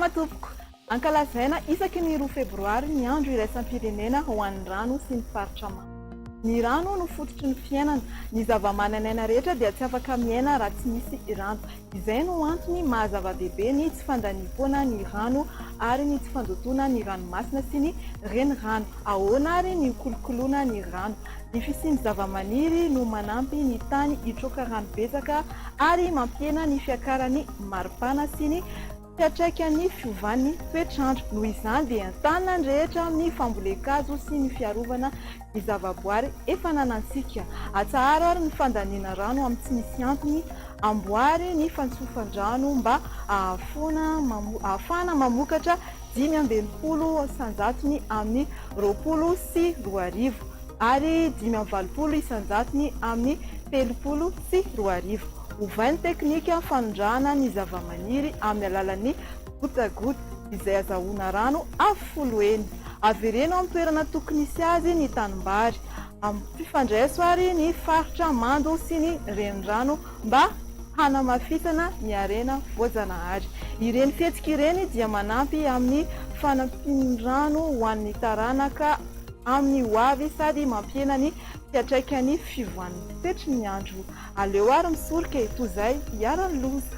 Salama tompoko! Ankalazaina isaky ny roa febroary ny andro iraisam-pirenena ho an'ny rano sy ny faritra mando. Ny rano no fototry ny fiainana. Ny zavamananaina rehetra dia tsy afaka miaina raha tsy misy rano. Izay no antony maha zava-dehibe ny tsy fandaniam-poana ny rano ary ny tsy fandotoana ny ranomasina sy ny renirano. Ahoana ary ny hikolokoloana ny rano? Ny fisian'ny zavamaniry no manampy ny tany hitroka rano betsaka ary mampihena ny fiakaran'ny maripana sy ny fiantraikan'ny fiovan'ny toetr'andro. Noho izany dia entanina ny rehetra amin'ny fambolen-kazo sy ny fiarovana ny zavaboary efa ananantsika. Atsaharo ary ny fandaniana rano amin'ny tsy misy antony, amboary ny fantsofan-drano mba ahafahana mamokatra 65 isan-jatony amin'ny 2020 ary 85 isan-jatony amin'ny 2030. Ovay ny teknika fanondrahana ny zavamaniry amin'ny alalan'ny goutte-à-goutte izay azahoana rano avo folo heny. Avereno amin'ny toerana tokony hisy azy ny tanimbary. Ampifandraiso ary ny faritra mando sy ny renirano mba hanamafisana ny harena voajanahary. Ireny fihetsika ireny dia manampy amin'ny fanampian'ny rano ho an'ny taranaka amin'ny ho avy sady mampihena ny fiantraikan'ny fivoan'ny toetry ny andro. Aleo ary misoroka e, toy izay hiharan'ny loza.